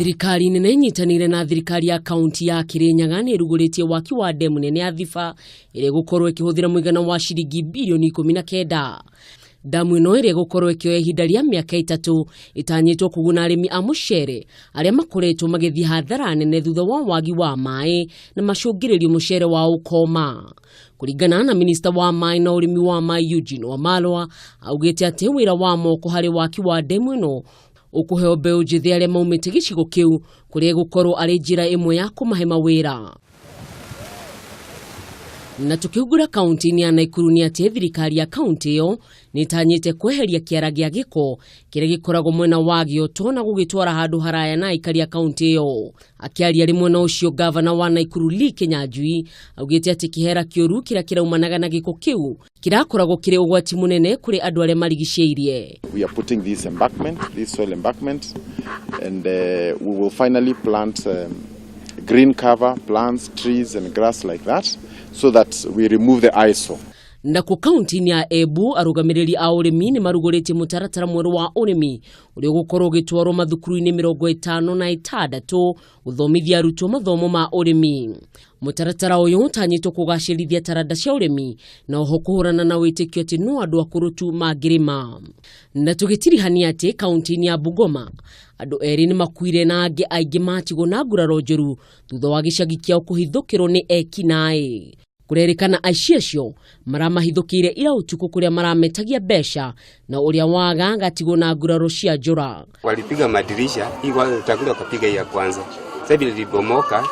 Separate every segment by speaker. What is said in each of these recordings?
Speaker 1: Thirikari nene ĩnyitanĩire na thirikari ya kaunti ya Kirinyaga nĩ ĩrugũrĩtie waki wa ndemu nene ya Thiba ĩrĩa ĩgũkorwo ĩkĩhũthĩra mũigana wa ciringi birioni 19. Ndamu ĩno ĩrĩa ĩgũkorwo ĩkĩoya ihinda rĩa mĩaka 3 ĩtanyĩtwo kũguna arĩmi a mũcere arĩa makoretwo magĩthiĩ hathara nene thutha wa wagi wa maĩ na macũngĩrĩrio mũcere wao ũkoma. Kũringana na minista wa maĩ na ũrĩmi wa maĩ Eugene Wamalwa, augĩte atĩ wĩra wa moko harĩ waki wa ndemu ĩno ũkũheo mbeũ njĩthĩ arĩa maumĩte gĩcigo kĩu kũrĩa ĩgũkorwo arĩ njĩra ĩmwe ya kũmahe mawĩra. Na tũkĩhungura kaunti-inĩ ya Naikuru nĩ atĩ thirikari ya kaunti ĩyo nĩ ĩtanyĩte kweheria kĩara gĩa gĩko kĩrĩa gĩkoragwo mwena wa Gĩoto na gũgĩtwara handũ haraya na aikari a kaunti ĩyo. Akĩaria arĩ mwena ũcio, gavana wa Naikuru Lee Kinyanjui augĩte atĩ kĩhera kĩũru kĩrĩa kĩraumanaga na gĩko kĩu kĩrakoragwo kĩrĩ ũgwati mũnene kũrĩ andũ arĩa marigicĩirie.
Speaker 2: We are putting this embankment, this soil embankment, and we will finally plant green cover, plants, trees and grass like that, so that we remove the eyesore.
Speaker 1: Nakuo kaunti-inĩ ya Embu, arũgamĩrĩri a ũrĩmi nĩ marugũrĩtie mũtaratara mwerũ wa ũrĩmi ũrĩa ũgũkorwo ũgĩtwarwo mathukuru-inĩ 56 gũthomithia arutwo mathomo ma ũrĩmi. Mũtaratara ũyũ ũtanyĩtwo kũgacĩrithia taranda cia ũrĩmi na oho kũhũrana na wĩtĩkio atĩ no andũ akũrũ tu mangĩrĩma. Na tũgĩtirihania atĩ kaunti-inĩ ya Bungoma andũ erĩ nĩ makuire na angĩ aingĩ matigwo na nguraro njũru thutha wa gĩcagi kĩao kũhithũkĩrwo nĩ ekinaĩ. Kũrerĩkana aici acio maramahithũkĩire ira ũtukũ kũrĩa marametagia mbeca na ũrĩa waga agatigwo na nguraro cia njũra.
Speaker 3: Walipiga madirisha hii utakuja wakapiga hii ya kwanza. Sasa vile ilibomoka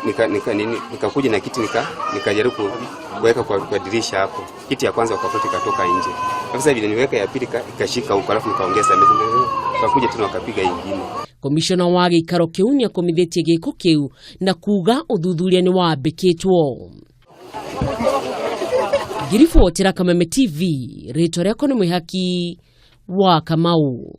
Speaker 3: nika nika nini nikakuja na kiti nikajaribu kuweka kwa dirisha hapo. Kiti ya kwanza wakafuta ikatoka nje. Sasa vile niweka ya pili ikashika huko, alafu nikaongeza meza, wakakuja tena wakapiga ingine.
Speaker 1: Komishona wa gĩikaro kĩu nĩ akomithĩtie gĩko kĩu na kuga ũthuthuria nĩ wambĩkĩtwo. Ngiribotera Kameme TV, rĩtwa rĩakwa nĩ Mwĩhaki wa Kamau.